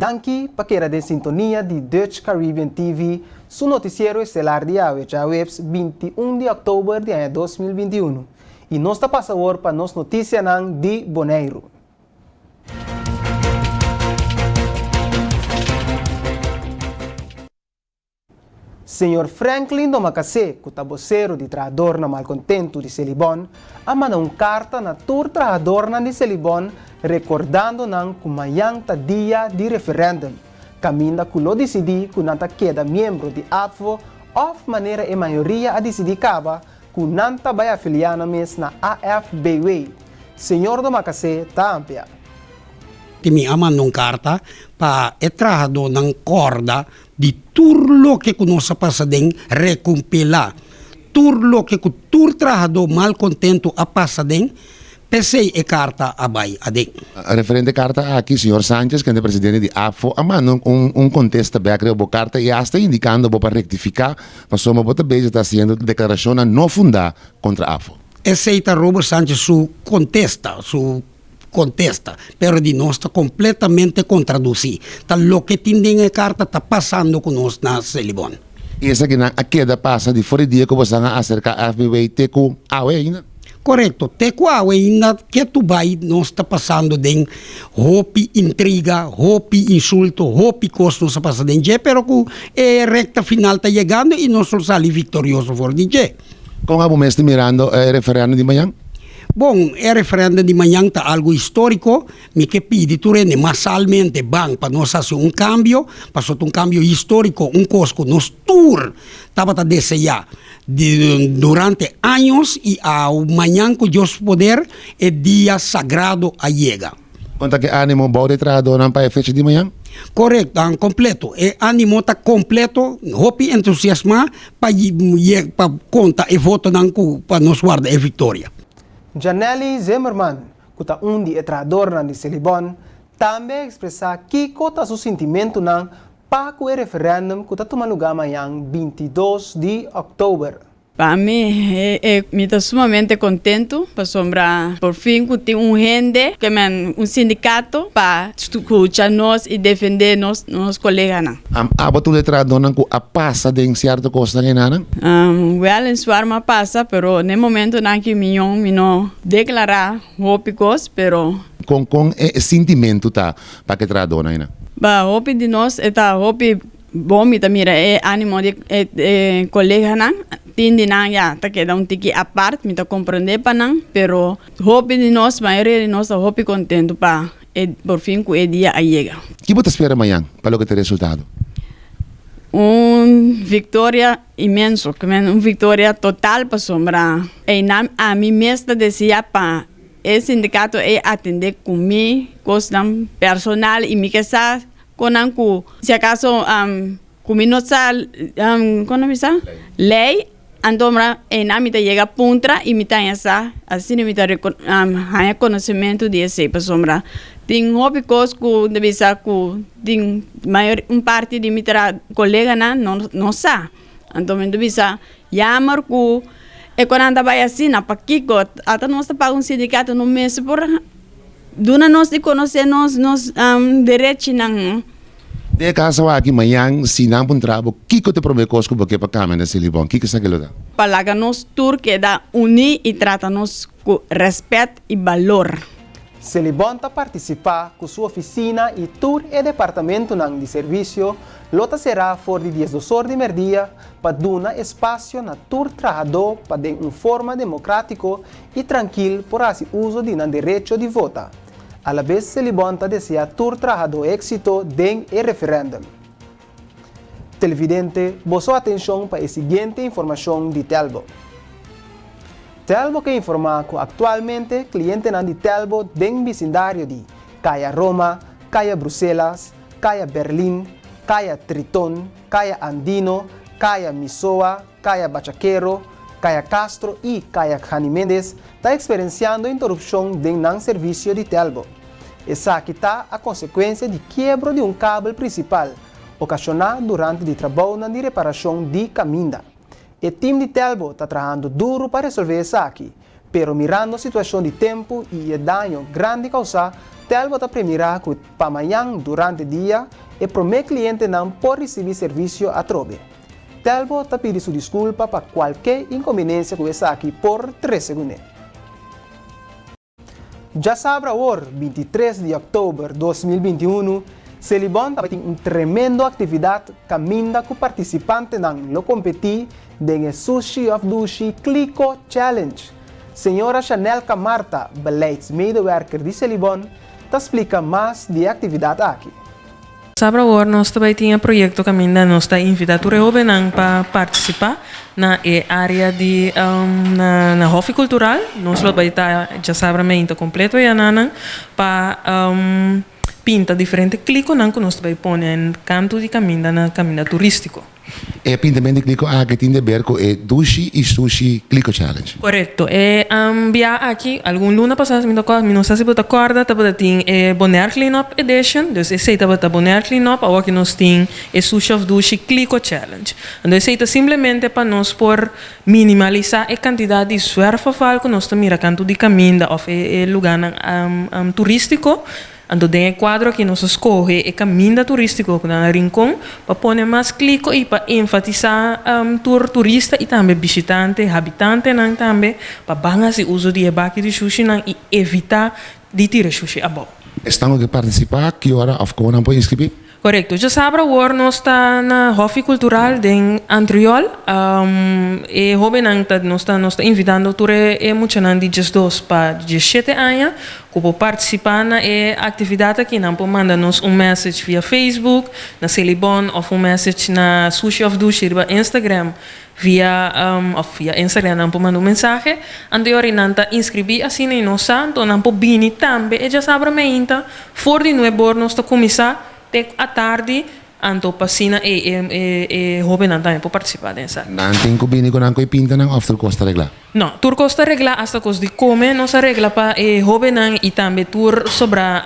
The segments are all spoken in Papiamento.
Danki pa keda den sintonia di Dutch Caribbean TV su noticiero estelar di awe djaweps 21 di oktober di aña 2021. I nos ta pasa awor pa nos noticianan di Boneiru. Señor Franklin Domacassé, ku ta bosero di trahadornan malkontentu di Selibon, a manda un karta na tur trahadornan di Selibon rekordando nan ku mañan ta dia di referèndum, kaminda ku lo disidí ku nan ta keda miembro di ABVO òf manera e mayoria a disidí kaba ku nan ta bai afiliá nan mes na AFBW. Señor Domacassé ta amplia. Mi a manda un karta pa e trahadónan kòrda Di tur loke ku nos a pasa den, rekompilá tur loke ku tur trahadó malkontentu a pasa den, p'esei e karta a bai aden. Referente e karta aki, señor Sanchez, kende presidente di APFO, a manda un kontesta bèk riba bo karta i asta indikando bo pa rektifiká pasobra bo ta bezig ta hasiendo deklarashonnan no fundá kontra APFO. Esei ta Robert Sanchez su kontesta, su Contesta, pero di nos ta completamente contraduci. Ta loke tin den e carta ta pasando cu nos na Selibon. Y esakinan a keda pasa di for di dia cu bosan a acerca FBW te cu awe ainda? Corecto, te cu awe ainda ketu bay nos ta pasando den hopi intriga, hopi insulto, hopi cos nos a pasa den dje, pero cu e recta final ta yegando y nos lo sali victorioso for di dje. Con abo mes ta mirando e referendum di mañan? Bon, e referendum di mañan ta algo historico, mi ke pidi tur hende masalmente ban pa nos haci un cambio, pasobra ta un cambio historico, un cos cu nos tur tabata desea durante años y aw mañan cu Dios poder e dia sagrado a yega. Con ta ke animo bou di e trahadornan pa e fecha di mañan? Correcto, dan completo. E animo ta completo, hopi entusiasma pa pa conta e votonan cu pa nos warda e victoria. Janelly Zimmerman, cu ta un di e trahadornan di Selibon, tambe a expresa kico ta su sintimentonan pa cu e referendum cu ta tuma luga mañan 22 di october. Pa mi, mi ta sumamente kontentu pasobra por fin ku tin un hende, ke men un sindikato pa skucha nos i defendé nos nos koleganan. Abo tur e trahadónan ku a pasa den sierto kosnan enanan? Wèl, en suar mi a pasa, pero n'e momentunan ki mi yon mi no deklará hopi kos, pero. Kon kon e sintimentu ta pa ku e trahadónan enan? Pa hopi di nos e ta hopi Bon mi ta mira e animo di e coleganan, tin di nan ya ta keda un tiki apart, mi ta comprende pa nan, pero hopi di nos, mayoria di nos ta hopi contento pa e por fin cu e dia a yega. Ki bo ta spera mañan pa loke ta e resultado? Un victoria inmenso, un victoria total pasobra eynan ami mes ta desea pa e sindicato ey atende cu mi cosnan personal y mi ke sa Kon nan ku si akaso ku mi no sa kon nan bisa lei anto einan mi ta yega puntra i mi ta haña sa asina mi ta haña konosementu di esei pasobra tin hopi kos ku ta bisa ku tin mayor un parti di mi koleganan no sa anto mi ta bisa yammer ku e konan ta bai asina pakiko ata nos ta paga un sindikato no mester por Duna nos di konosé nos nos derechinan. Den e kaso aki, mañan si nan puntra bo kiko ta e promé kos ku bo ke pa kambia na Silibon, kiko esaki lo ta? Pa laga nos tur keda uní i trata nos ku rèspèt i balor. Selibon ta partisipá ku su ofisina i tur e departamentunan di servisio lo ta será for di diesdos or di mèrdia pa duna espasio na tur trahadó pa den un forma demokrátiko i trankil por hasi uso di nan derecho di vota. Alabes Selibon ta desea tur trahadó éksito den e referèndum. Televidente, boso atenshon pa e siguiente informashon di Telbo. Telbo ke informá ku aktualmente klientenan di Telbo den bisindario di Kaya Roma, Kaya Bruselas, Kaya Berlin, Kaya Triton, Kaya Andino, Kaya Misoa, Kaya Bachakero, Kaya Castro i Kaya Ganimedes ta eksperensiando interupshon den nan servisio di Telbo. Esaki ta a konsekuensia di kiebro di un kabel prinsipal, okashoná durante di trabounan di reparashon di kaminda. E tim di Telbo ta trahando duru pa resolvé esaki. Pero mirando situashon di tempu i e daño grandi kousá, Telbo ta premirá ku pa mañan durante dia e promé klientenan por risibí servisio atrobe. Telbo ta pidi su diskulpa pa kualke inkonbinensia ku esaki por trese kuné. Djasabra awor, 23 di òktober 2021, Selibon ta bai tin un tremendo aktividat kaminda ku partisipantenan lo kompetí den e Sushi òf Dushi Kliko Challenge. Señora Chanelka Martha, beleidsmedewerker di Selibon, ta splika mas di e aktividat aki. Sabra awor nos ta bai tin e proyekto kaminda nos ta invitá tur e hóbennan pa partisipá na e área di na na Hòfi Kultural. Nos lo bai ta djasabra meinta kompleto e ananan pa pinta diferente klikonan ku nos ta bai pone kantu di kaminda na kaminda turístiko. E pintamentu di kliko aki tin de ber ku e Dushi i Sushi Kliko Challenge. Korekto. E bia aki, algun luna pasá si mi ta kòrda, mi no sa si bo ta kòrda, tabata tin e Bonaire Clean Up Edition. Dus esei tabata Bonaire Clean Up, awor ki nos tin e Sushi òf Dushi Kliko Challenge. Anto esei ta simplemente pa nos por minimalisá e kantidat di zwerfafval ku nos ta mira kantu di kaminda òf e lugánan turístiko. Anto den e kuadro aki nos a skohe e kaminda turístiko ku ta na Rincon pa pone mas kliko i pa enfatisá tur turista i tambe bishitante, habitantenan tambe, pa ban hasi uso di e baki di shushinan i evitá di tira shushi abou. Esnan ku ke partisipá, ki ora òf kon nan por inskribí? Korekto. Djasabra awor nos ta na Hòfi Kultural den Antriol. E hóbennan ta nos ta nos ta invitando tur e e muchanan di 12 pa 17 aña ku por partisipá na e aktividat aki. Nan por manda nos un message via Facebook na Selibon òf un message na Sushi òf Dushi riba Instagram via òf via Instagram nan por manda un mensahe. Anto e ora nan ta inskribí asina i nos sa anto nan por bini tambe e djasabra meinta. For di nuebor nos ta kuminsá te atardi, anto pa asina e e e hóbennan tambe por partisipá den esaki. Nan tin ku bini ku nan ku e pintanan òf tur kos ta reglá? No, tur kos ta reglá, asta kos di kome nos a regla pa e hóbennan i tambe tur sobrá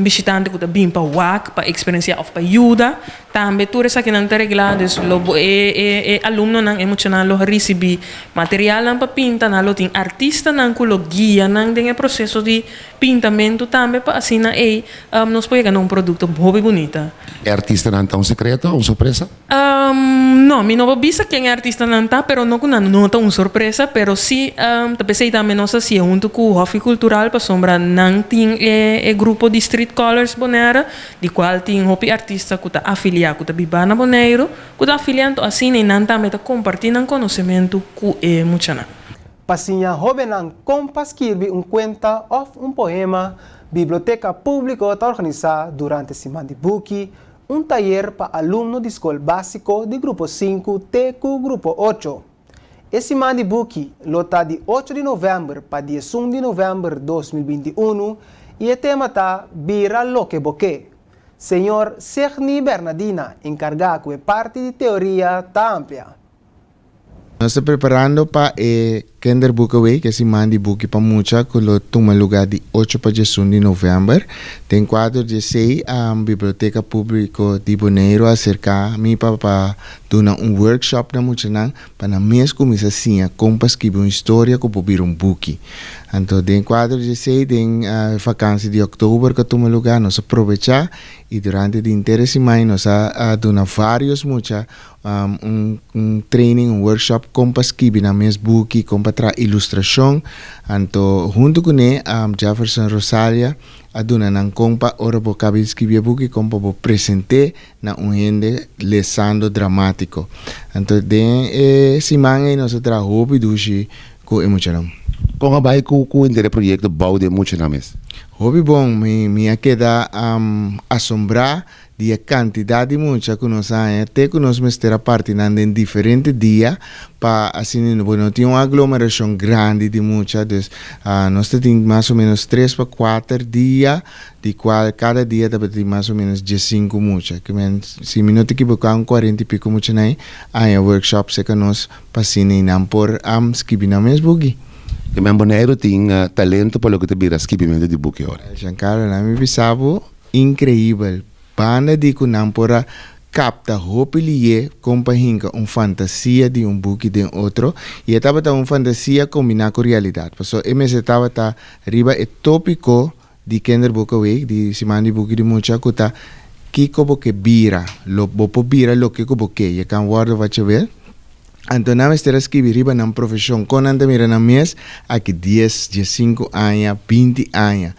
bishitante ku ta bin pa wak, pa eksperensiá òf pa yuda. Tambe tur esakinan ta reglá, dus lo bo e e e alumnonan, e muchanan lo risibí materialnan pa pinta, nan lo tin artistanan ku lo guia nan den e proseso di Pintamentu tambe pa asina ei nos por yega na un produkto hopi bunita. E artistanan ta un sekreto, un sorpresa? No, mi no por bisa ken e artistanan ta, pero no ku nan no ta un sorpresa, pero si ta p'esei tambe nos a hasié huntu ku Hòfi Kultural pasobra nan tin e e grupo di Street Colors Bonaire, di kual tin hopi artista ku ta afiliá ku ta biba na Boneiru ku ta afiliá, anto asina ei nan tambe ta kompartí nan konosementu ku e muchanan. Pa siña hóbennan kon pa skirbi un kuenta òf un poema, Biblioteka Públiko ta organisá durante Siman di Buki un tayer pa alumno di skol básiko di grupo sinku te ku grupo ocho. E Siman di Buki lo ta di ocho di novèmber pa 11 di novèmber 2021 i e tema ta Bira loke bo ke. Señor Segni Bernadina enkargá ku e parti di teoria ta amplia. Nos ta preparando pa e Kinderboekenweek, e siman di buki pa mucha ku lo tuma lugá di 8 pa 11 di novèmber. Den kuadro di esei, Biblioteka Públiko di Boneiru a aserká mi pa pa duna un workshop na muchanan pa nan mes kuminsá siña kon pa skibi un historia ku por bira un buki. Anto den kuadro di esei, den e fakansi di òktober ku a tuma lugá, nos a probechá i durante di henter e siman nos a duna vários mucha Un un training, un workshop kon pa skibi nan mes buki, kon pa traha ilustrashon. Anto huntu kuné Jefferson Rosalia a duna nan kon pa ora bo kaba di skibi e buki kon pa bo present'é na un hende lesando dramátiko. Anto den e siman ei nos a traha hopi dushi ku e muchanan. Kon a bai ku ku henter e proyekto bou di e muchanan mes? Hopi bon, mi mi a keda asombrá Di e kantidat di mucha ku nos haña te ku nos mester a parti nan den diferente dia pa asina bo no tin un aglomerashon grandi di mucha. Dus nos ta tin mas o menos tres pa kuater dia di kual kada dia tabata tin mas o menos 15 mucha. Ke men si mi no ta ekiboká un kuarenta i piko muchanan ei a haña workshop serka nos pa asina i nan por skibi nan mes buki. Ke men Boneiru tin talento pa loke ta bira skibimentu di buki ora. Giancarlo, laat mi bisa bo Increibel. Banda di cu nan por a Kapta hopi lié kon pa hinka un fantasia di un buki den otro i e tabata un fantasia kombiná ku realidat. Paso e mester tabata riba e tópiko di Kinderboekenweek, di Siman di Buki di Mucha, ku ta Kiko bo ke bira? Lo bo por bira loke ku bo ke, Je kan worden wat je wil. Anto nan mester a skibi riba nan profeshon, kon nan ta mira nan mes aki dies, diesinku aña, 20 aña.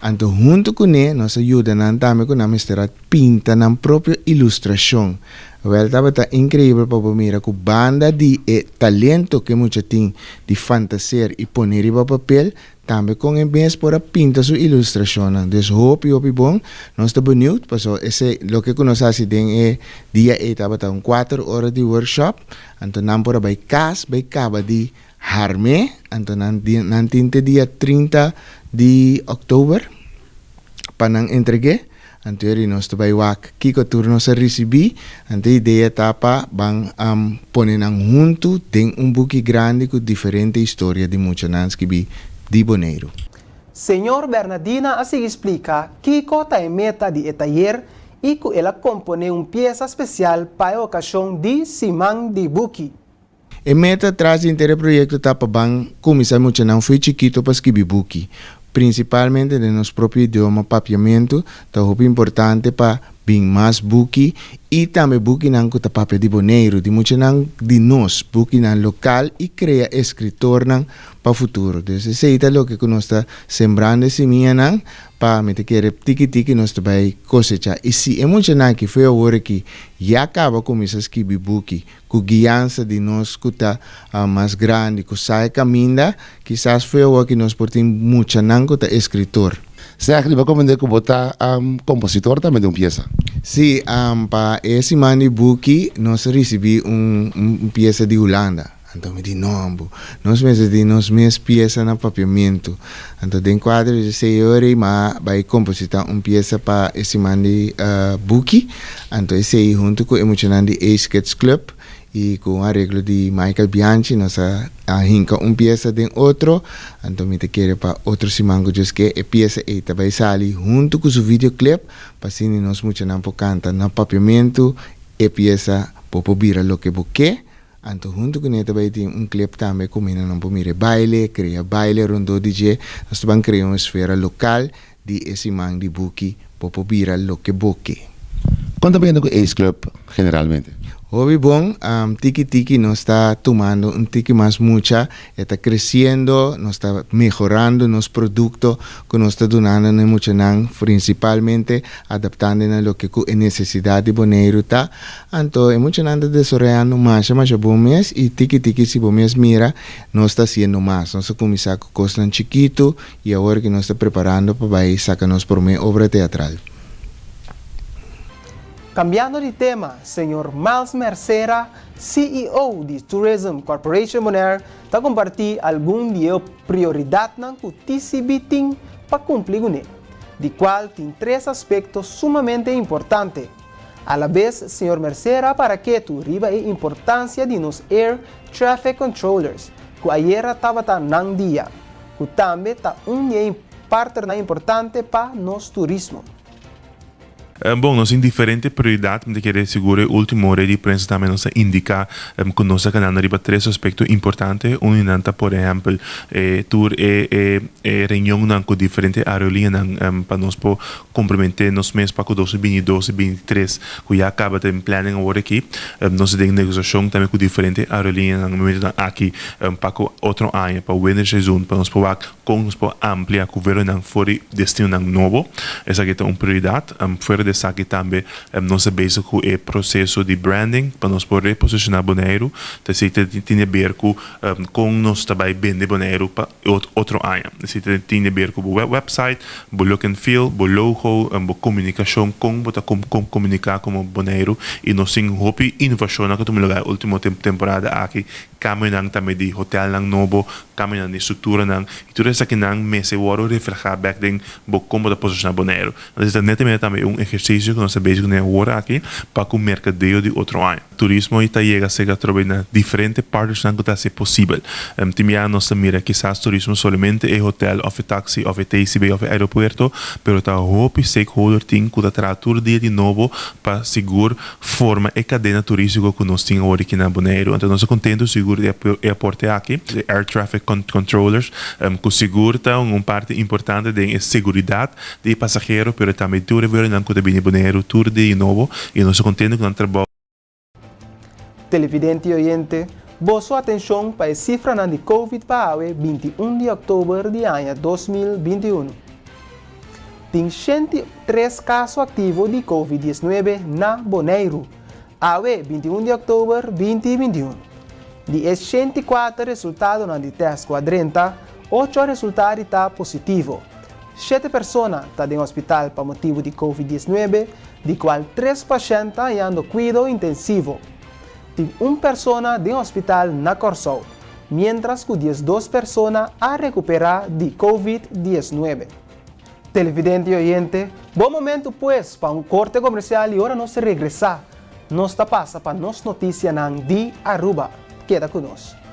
Anto huntu kuné nos a yuda nan tambe ku nan mester a pinta nan propio ilustrashon. Wèl tabata inkreibel pa bo mira ku banda di e talento ku e mucha tin di fantaseer i pone riba papel, tambe kon e mes por a pinta su ilustrashonnan. Dus hopi hopi bon. Nos ta beniut pasobra esei loke ku nos hasi den e dia ei tabata un kuater ora di workshop. Anto nan por a bai kas bai kaba di harm'é. Anto nan nan tin te dia 30 di òktober pa nan entreg'é. Anto eri nos ta bai wak kiko tur nos a risibí. Anto e idea ta pa ban pone nan huntu den un buki grandi ku diferente historia di muchanan skibí di Boneiru. Señor Bernadina a sigui splika kiko ta e meta di e tayer i ku el a komponé un piesa spesial pa e okashon di Siman di Buki. E meta tras di henter e proyekto ta pa ban kuminsá muchanan fo'i chikito pa skibi buki. Prinsipalmente den nos propio idioma papiamentu ta hopi importante pa bin mas buki i tambe bukinan ku ta papia di Boneiru, di muchanan di nos, bukinan lokal i krea eskritornan pa futuro. Dus esei ta loke ku nos ta sembrando e simianan pa mi ta kere tiki tiki nos ta bai kosechá. I si e muchanan aki fo'i awor aki ya kaba kuminsá skibi buki Ku guiansa di nos ku ta mas grandi ku sa e kaminda, kisas fo'i awor ki nos por tin muchanan ku ta eskritor. Seg, riba komprendé ku bo ta kompositor tambe di un piesa. Sí, pa e siman di buki nos a risibí un un piesa di Hulanda. Anto mi di, no ambu, nos mester tin nos mes piesa na papiamentu. Anto den kuadro di esei ora ei mi a bai kompositá un piesa pa e siman di buki. Anto esei huntu ku e muchanan di Ace Kids Club i ku un areglo di Michael Bianchi nos a hinka un piesa den otro. Anto mi ta kere pa otro siman ku Dios ke e piesa ei ta bai sali huntu ku su videoclip pa asina nos muchanan por kanta na papiamentu e piesa Bo por bira loke bo ke. Anto huntu ku ne ta bai tin un clip tambe ku mina nan por mira e baile, krea baile rondó di dje. Nos ta ban krea un esfera lokal di e siman di buki Bo por bira loke bo ke. Kon ta bayendo ku Ace Club generalmente? Hopi bon, tiki tiki nos ta tumando un tiki mas mucha, e ta kresiendo, nos ta mehorando nos produkto ku nos ta dunando na e muchanan, prinsipalmente adaptando na loke ku e nesesidat di Boneiru ta. Anto e muchanan ta desaroyando masha masha bon mes i tiki tiki si bo mes mira nos ta hasiendo mas. Nos a kuminsá ku kosnan chikitu i awor ki nos ta preparando pa bai saka nos promé obra teatral. Kambiando di tema, señor Miles Mercera, CEO di Tourism Corporation Bonaire, ta kompartí algun di e prioridatnan ku TCB tin pa kumpli kuné, di kual tin tres aspekto sumamente importante. Alabes señor Mercera a para ketu riba e importancia di nos Air Traffic Controllers cu ayera tabata nan dia, cu tambe ta un di e partnernan importante pa nos turismo. Bon, nos tin diferente prioridat, mi ta kere sigur e ultimo red di prensa tambe nos a indica cu nos ta ganando riba tres aspecto importante. Un di nan ta por ehempel e tur e e reunionnan cu diferente aerolineanan pa nos por Komprometé nos mes pa ku 2022 i 2023 ku ya kaba ta den planning awor aki. Nos ta den negosiashon tambe ku diferente aerolíneanan na momentunan aki pa ku otro aña pa winterseizoen pa nos por wak kon nos por amplia ku vuelonan for di destinonan nobo. Esaki ta un prioridat. Fuera di esaki tambe nos ta bezig ku e proseso di branding pa nos por reposishoná Boneiru. Ta esei ta tin di ber ku kon nos ta bai bende Boneiru pa otro aña. Esei ta tin di ber ku bo website, Bo look and feel, bo logo, bo komunikashon, kon bo ta komuniká komo Boneiru i nos tin hopi inovashonnan ku tuma lugá e último temporada aki. Kambionan tambe di hotelnan nobo, kambionan di strukturanan i tur esakinan mester wòrdu reflehá bèk den bo kon bo ta posishoná Boneiru. Entonces ta netamente tambe un ehersisio ku nos ta bezig kuné awor aki pa ku merkadeo di otro aña. Turismo i ta yega serka atrobe na diferente partnersnan ku ta hasi posibel. Tin bia nos ta mira kisas turismo solamente e hotel òf e taksi òf e TCB òf e aeropuerto, pero ta hopi stakeholder tin ku ta traha tur dia di nobo pa sigur forma e kadena turístiko ku nos tin awor aki na Boneiru. Anto nos ta kontentu sigur di e aporte aki. E air traffic controllers ku sigur ta un parti importante den e seguridat di e pasahero pero tambe tur e vuelonan ku ta bini Boneiru tur dia di nobo i nos ta kontentu ku nan trabou. Televidente i oyente, boso atenshon pa e sifranan di Covid pa awe 21 di òktober di aña 2021. Tin 103 kaso aktivo di Covid 19 na Boneiru, awe 21 di òktober 2021. Di e 104 resultadonan di tèst ku a drenta, ocho a resultá di ta positivo. Shete persona ta den hospital pa motibu di Covid 19, di kual tres pashènt ta hañando kuido intensivo. Tin un persona den hospital na Kòrsou, miéntras ku 12 persona a rekuperá di Covid 19. Televidente i oyente, bon momentu pues pa un korte komersial i ora nos regresá, nos ta pasa pa nos notisianan di Aruba. Keda ku nos.